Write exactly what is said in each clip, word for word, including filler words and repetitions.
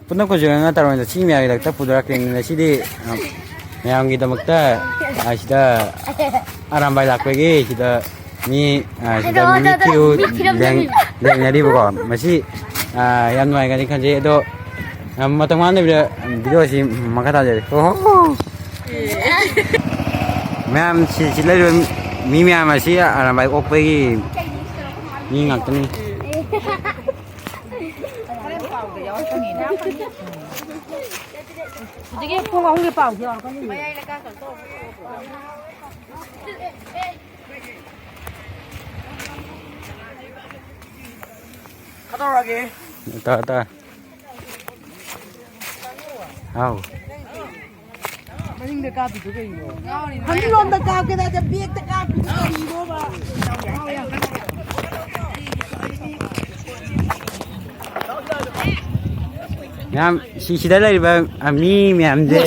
ꯄꯨꯟꯅ ꯀꯨꯖꯔꯅ ꯇꯧꯔꯝꯃꯤꯗꯣ ꯁꯤ ꯃꯌꯥꯝꯒꯤꯗꯃꯛꯇ ꯄꯨꯊꯣꯔꯛꯀꯦ꯫ ꯉꯁꯤꯗꯤ, ꯑ, ꯃꯌꯥꯝꯒꯤꯗꯃꯛꯇ, ꯑ, ꯁꯤꯗ ꯑꯔꯥꯝꯕꯥꯏ ꯂꯥꯛꯄꯒꯤ ꯁꯤꯗ ꯃꯤ, ꯑ, ꯁꯤꯗ ꯑꯗꯣ, ꯃꯤ ꯑꯗꯣ, ꯊꯤꯔꯨ ꯃꯤ ꯊꯤꯔꯝꯗꯕꯤ꯫ ꯂꯦꯡ-, ꯂꯦꯡꯅꯔꯤꯕꯀꯣ꯫ ꯃꯁꯤ, ꯑ, ꯌꯥꯝ ꯅꯨꯡꯉꯥꯏꯒꯅꯤ ꯈꯟꯖꯩ꯫ ꯑꯗꯣ, ꯑ, ꯃꯇꯝ ꯃꯥꯡꯗꯕꯤꯗ video ꯑꯁꯤ ꯃꯈꯥ ꯇꯥꯖꯔꯤ꯫ ꯑꯣꯍꯣ! ꯃꯌꯥꯝ ꯁꯤ, ꯁꯤ ꯂꯩꯔꯤꯕ ꯃꯤ ꯃꯌꯥꯝ ꯑꯁꯤ ꯑꯔꯥꯝꯕꯥꯏ ꯑꯣꯛꯄꯒꯤ ꯃꯤ ꯉꯥꯛꯇꯅꯤ꯫ ꯍꯧꯖꯤꯛꯀꯤ ꯄꯨꯡ ꯑꯍꯨꯝꯒꯤ ꯄꯥꯎꯁꯦ ꯌꯧꯔꯛꯀꯅꯤ꯫ ꯀꯗꯧꯔꯒꯦ? ꯇꯥ, ꯇꯥ꯫ ꯍꯥꯎ꯫ ꯃꯅꯤꯡꯗ ꯀꯥꯞꯄꯤꯗꯨ ꯀꯩꯅꯣ? ꯐꯝꯂꯣꯝꯗ ꯀꯥꯞꯀꯦꯗ, ꯕꯦꯛꯇ ꯀꯥꯞꯄꯤꯗꯨ ꯀꯔꯤꯅꯣꯕ? ꯃꯌꯥꯝ, ꯁꯤ, ꯁꯤꯗ ꯂꯩꯔꯤꯕ, ꯑ, ꯃꯤ ꯃꯌꯥꯝꯁꯦ꯫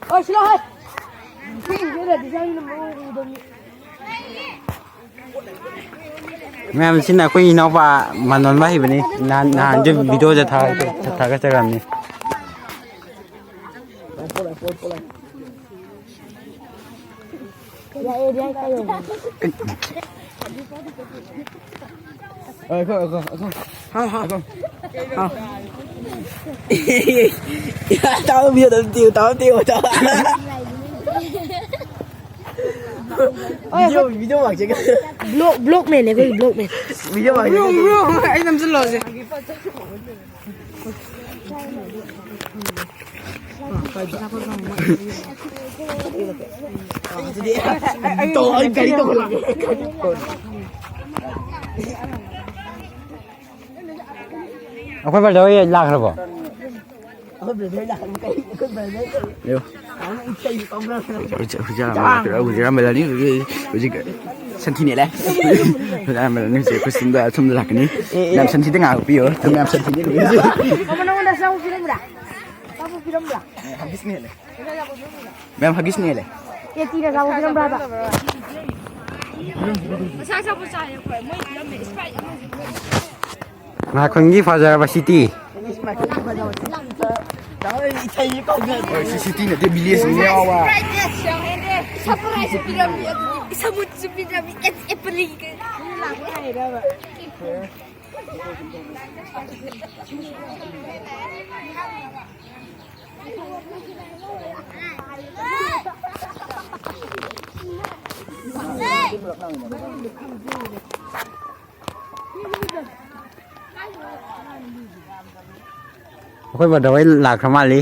ꯑꯣ, ꯁꯤꯂꯥꯎ ꯍꯦ꯫ ꯁꯤ ꯏꯟꯗꯤꯌꯥꯗꯗꯤ ꯆꯪꯉꯤꯅ ꯃꯑꯣꯡ ꯎꯗꯕꯅꯤ꯫ ꯃꯌꯥꯝ, ꯁꯤꯅ ꯑꯩꯈꯣꯏ ꯏꯅꯥꯎꯄꯥ ꯃꯥꯟꯅꯣꯟꯕ ꯍꯩꯕꯅꯤ꯫ ꯅꯍꯥꯟ, ꯅꯍꯥꯟꯁꯨ videoꯗ ꯊꯥ-, ꯊꯥꯒꯠꯆꯔꯝꯅꯤ꯫ ꯍꯥꯎ, ꯍꯥꯎ꯫ ꯇꯥꯎ ꯃꯤ ꯑꯗꯨꯝ ꯇꯤꯌꯨ, ꯇꯥꯎ ꯇꯤꯌꯨ, ꯇꯥꯎ꯫ ꯍꯣꯏ, video, ꯑꯩꯈꯣꯏ video ꯃꯥꯛꯁꯦ꯫ Vlog, vlog manꯅꯦ ꯑꯩꯈꯣꯏꯒꯤ, vlog man꯫ Video ꯃꯥꯛꯁꯦ꯫ Bro, bro, ꯑꯩ ꯅꯝꯁꯤꯜꯂꯣꯁꯦ꯫ ꯑꯗꯨꯗꯤ ꯇꯧ, ꯑꯩ ꯒꯥꯔꯤ ꯇꯧꯍꯜꯂꯒꯦ꯫ ꯑꯩꯈꯣꯏ brother ꯍꯣꯏ ꯂꯥꯛꯈ꯭ꯔꯕꯣ? ꯑꯩꯈꯣꯏ brother ꯂꯥꯛꯈ꯭ꯔꯕꯣ? ꯀꯩ, ꯑꯩꯈꯣꯏ brother ꯀꯩ? ꯑꯌꯣ꯫ ꯍꯧꯖꯤꯛ, ꯍꯧꯖꯤꯛ ꯑꯔꯥꯝꯕꯥꯏ ꯂꯥꯛꯇꯣꯏꯔꯥ? ꯍꯧꯖꯤꯛ ꯑꯔꯥꯝꯕꯥꯏ ꯂꯥꯛꯅꯤ? ꯍꯧꯖꯤꯛ, ꯍꯧꯖꯤꯛ ꯁꯟꯊꯤ ꯅꯦꯠꯂꯦ꯫ ꯍꯧꯖꯤꯛ ꯑꯔꯥꯝꯕꯥꯏ ꯂꯥꯛꯅꯤ꯫ ꯍꯧꯖꯤꯛ ꯑꯩꯈꯣꯏ ꯁꯣꯝꯗ, ꯁꯣꯝꯗ ꯂꯥꯛꯀꯅꯤ꯫ ꯑꯦ, ꯑꯦ꯫ ꯃꯌꯥꯝ ꯁꯟꯊꯤꯗ ꯉꯥꯏꯍꯥꯛ ꯄꯤꯌꯣ꯫ ꯃꯌꯥꯝ ꯁꯟꯊꯤꯗ ꯉꯥꯏꯍꯥꯛ ꯄꯤꯌꯣ꯫ ꯃꯥꯃ, ꯅꯉꯣꯟꯗ ꯑꯆꯥꯄꯣꯠ ꯄꯤꯔꯝꯕ꯭ꯔꯥ? ꯑꯆꯥꯄꯣꯠ ꯄꯤꯔꯝꯕ꯭ꯔꯥ? ꯃꯌꯥꯝ ꯍꯒꯤꯁ ꯅꯦꯠꯂꯦ꯫ ꯃꯌꯥꯝ ꯍꯒꯤꯁ ꯅꯦꯠꯂꯦ꯫ ꯑꯦ ꯇꯤꯅ ꯑꯆꯥꯄꯣꯠ ꯄꯤꯔꯝꯕ꯭ꯔꯥ ꯍꯥꯏꯕ? ꯉꯥꯏꯈꯣꯡꯒꯤ ꯐꯖꯔꯕ city꯫ ꯍꯣꯏ, ꯁꯤ ꯁꯤꯇꯤ ꯅꯠꯇꯦ, ꯚꯤꯂꯦꯖꯅꯤ ꯌꯥꯎꯕ꯫ ꯁꯔꯄ꯭ꯔꯥꯏꯖꯁꯨ ꯄꯤꯔꯝꯃꯤ, ꯑꯗꯨꯗꯤ ꯁꯃꯨꯠꯁꯨ ꯄꯤꯔꯝꯃꯤ, ꯑꯦ-, ꯑꯦꯄꯜꯒ꯫ ꯑꯩꯈꯣꯏ ꯕ꯭ꯔꯗꯔ ꯍꯣꯏ ꯂꯥꯛꯈ꯭ꯔ ꯃꯥꯜꯂꯤ꯫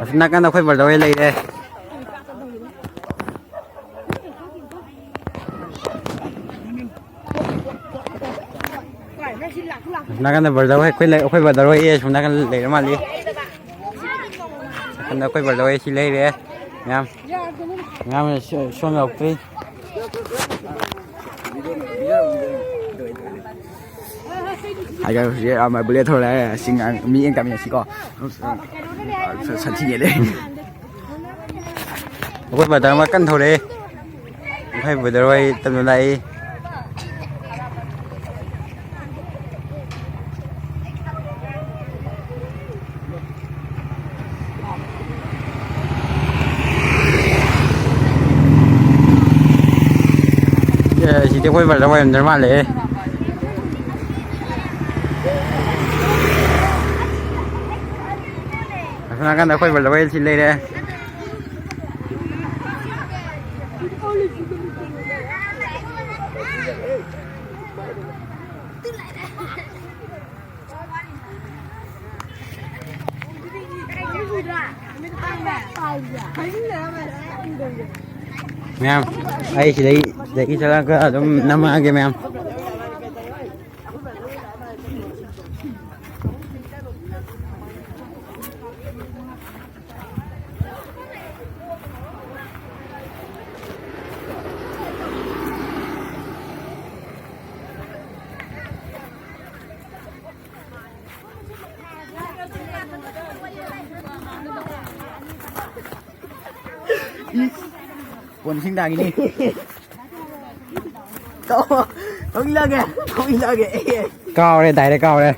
ꯑꯁꯣꯝ ꯅꯥꯀꯟꯗ ꯑꯩꯈꯣꯏ ꯕ꯭ꯔꯗꯔ ꯍꯣꯏ ꯂꯩꯔꯦ꯫ ꯑꯁꯣꯝ ꯅꯥꯀꯟꯗ ꯕ꯭ꯔꯗꯔ ꯍꯣꯏ, ꯑꯩꯈꯣꯏ ꯂꯩ-, ꯑꯩꯈꯣꯏ ꯕ꯭ꯔꯗꯔ ꯍꯣꯏ ꯑꯁꯣꯝ ꯅꯥꯀꯟꯗ ꯂꯩꯔ ꯃꯥꯜꯂꯤ꯫ ꯅꯥꯀꯟꯗ ꯑꯩꯈꯣꯏ ꯕ꯭ꯔꯗꯔ ꯍꯣꯏ ꯁꯤ ꯂꯩꯔꯦ꯫ ꯃꯌꯥꯝ, ꯃꯌꯥꯝ ꯁꯣ-, ꯁꯣꯝ ꯌꯧꯔꯛꯇ꯭ꯔꯤ꯫ ꯍꯥꯏꯒ ꯍꯧꯖꯤꯛ ꯑꯃ ꯕꯨꯂꯦꯠ ꯊꯧꯔꯦ꯫ ꯁꯤ ꯉꯥꯡ-, ꯃꯤ ꯌꯦꯡ ꯇꯥꯃꯤꯟꯅꯁꯤꯀꯣ꯫ ꯁꯥꯊꯤꯒꯦ ꯂꯩ꯫ ꯑꯩꯈꯣꯏ ꯕ꯭ꯔꯗꯔ ꯑꯃ ꯀꯟꯅ ꯊꯧꯔꯛꯑꯦ꯫ ꯑꯩꯈꯣꯏ ꯕ꯭ꯔꯗꯔ ꯍꯣꯏ ꯇꯞꯅ ꯂꯥꯛꯏ꯫ ꯑꯦ, ꯁꯤꯗꯤ ꯑꯩꯈꯣꯏ ꯕ꯭ꯔꯗꯔ ꯑꯣꯏꯔꯝꯗꯣꯏ ꯃꯥꯜꯂꯦ꯫ ꯑꯁꯣꯝ ꯅꯥꯀꯟꯗ ꯑꯩꯈꯣꯏ ꯕ꯭ꯔꯗꯔ ꯍꯣꯏ ꯁꯤ ꯂꯩꯔꯦ꯫ ꯃꯌꯥꯝ, ꯑꯩ ꯁꯤꯗꯩ, ꯁꯤꯗꯒꯤ ꯆꯠꯂꯒ ꯑꯗꯨꯝ ꯅꯝꯃꯛꯑꯒꯦ ꯃꯌꯥꯝ꯫ ꯀꯣꯟ ꯏꯁꯤꯡ ꯇꯥꯈꯤꯅꯤ꯫ ꯀꯥꯎ-, ꯊꯧꯖꯤꯜꯂꯛꯑꯒꯦ, ꯊꯧꯖꯤꯜꯂꯛꯑꯒꯦ꯫ ꯑꯦ, ꯑꯦ꯫ ꯀꯥꯎꯔꯦ, direct ꯀꯥꯎꯔꯦ꯫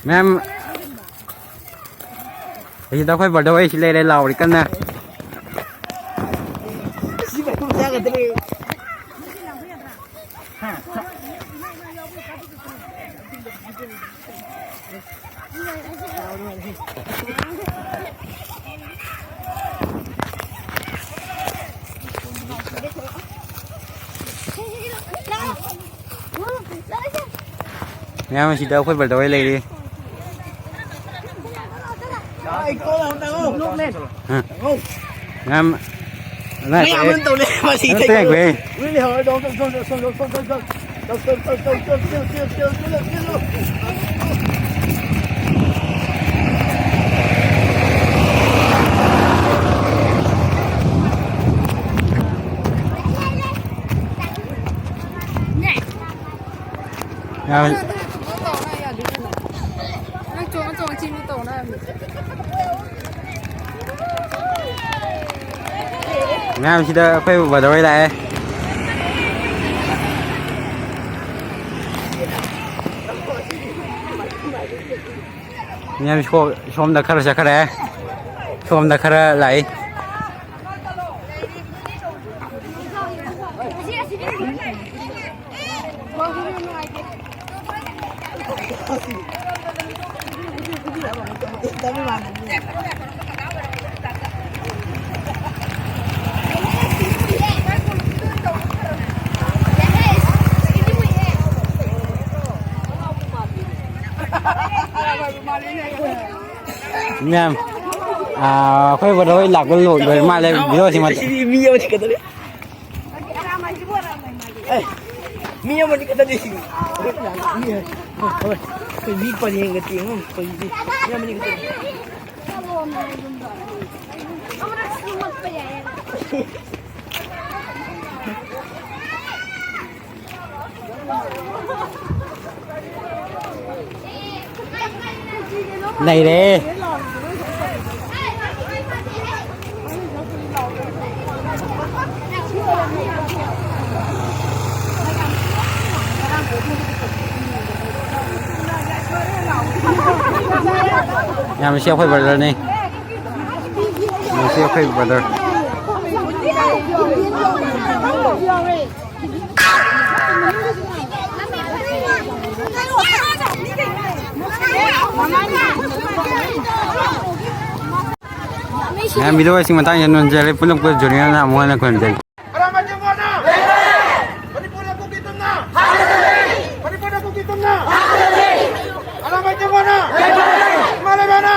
ꯃꯌꯥꯝ, ꯑꯁꯤꯗ ꯑꯩꯈꯣꯏ brother ꯍꯣꯏ ꯁꯤ ꯂꯩꯔꯦ, ꯂꯥꯎꯔꯤ ꯀꯟꯅ꯫ ꯃꯌꯥꯝ ꯑꯁꯤꯗ ꯑꯩꯈꯣꯏ brother ꯍꯣꯏ ꯂꯩꯔꯤ꯫ ꯍꯥ꯫ ꯃꯌꯥꯝ ꯃꯌꯥꯝ ꯑꯃ ꯇꯧꯔꯦ, ꯃꯁꯤ ꯅꯠꯇꯦ, ꯇꯧꯔꯦ꯫ ꯑꯩꯈꯣꯏ꯫ ꯌꯥꯝ ꯅꯪ ꯆꯣꯡꯉ ꯆꯣꯡꯉ ꯆꯤꯡꯉꯨ ꯇꯧꯅ꯫ ꯃꯌꯥꯝꯁꯤꯗ ꯑꯩꯈꯣꯏ brother ꯍꯣꯏ ꯂꯥꯛꯑꯦ꯫ ꯃꯌꯥꯝ ꯁꯣ-, ꯁꯣꯝꯗ ꯈꯔ ꯆꯠꯈ꯭ꯔꯦ, ꯁꯣꯝꯗ ꯈꯔ ꯂꯥꯛꯏ꯫ ꯃꯌꯥꯝ, ꯑꯥ, ꯑꯩꯈꯣꯏ brother ꯍꯣꯏ ꯂꯥꯛꯄ ꯂꯣꯏ-, ꯂꯣꯏꯔ ꯃꯥꯜꯂꯦ꯫ Video ꯁꯤ ꯃꯇꯦꯛ꯫ ꯁꯤꯗꯤ ꯃꯤ ꯑꯃ ꯆꯠꯀꯗꯧꯔꯦ꯫ ꯑꯦ, ꯃꯤ ꯑꯃꯅꯤ ꯈꯛꯇꯅꯤ ꯁꯤꯗꯤ꯫ ꯃꯤ, ꯍꯣꯏ, ꯍꯣꯏ, ꯑꯩꯈꯣꯏ ꯃꯤ ꯄꯔꯦꯡꯒ ꯇꯦꯡꯉꯣ, ꯑꯩꯈꯣꯏ ꯃꯤ, ꯃꯤ ꯑꯃꯅꯤ ꯈꯛꯇꯅꯤ꯫ ꯅꯩꯔꯦ꯫ ꯌꯥꯝ ꯁꯤ ꯑꯩꯈꯣꯏ ꯕ꯭ꯔꯗꯔꯅꯤ꯫ ꯌꯥꯝ ꯁꯤ ꯑꯩꯈꯣꯏ ꯕ꯭ꯔꯗꯔ꯫ ꯃꯌꯥꯝ ꯚꯤꯗꯤꯑꯣꯁꯤꯡ ꯃꯇꯥꯡꯁꯤꯗ ꯅꯣꯟꯖꯔꯦ꯫ ꯄꯨꯂꯞ ꯄꯨꯂꯞ ꯖꯨꯅꯤꯌꯔꯅ ꯑꯃꯨꯛ ꯍꯟꯅ ꯈꯨꯔꯨꯝꯖꯔꯤ꯫ ꯑꯔꯥꯃꯥꯏ ꯇꯦꯡꯒꯣꯅ! ꯃꯅꯤꯄꯨꯔꯗ ꯀꯨꯀꯤ ꯇꯨꯝꯅ! ꯃꯅꯤꯄꯨꯔꯗ ꯀꯨꯀꯤ ꯇꯨꯝꯅ! ꯑꯔꯥꯃꯥꯏ ꯇꯦꯡꯒꯣꯅ! ꯏꯃꯥ ꯂꯩꯃꯅ!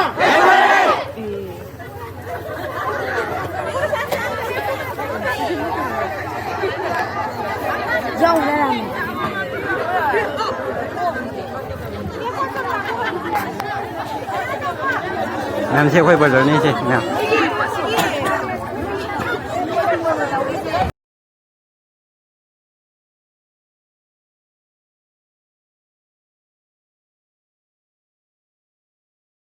ꯃꯌꯥꯝꯁꯦ ꯑꯩꯈꯣꯏ ꯕ꯭ꯔꯗꯔꯅꯤ ꯁꯦ, ꯃꯌꯥꯝ꯫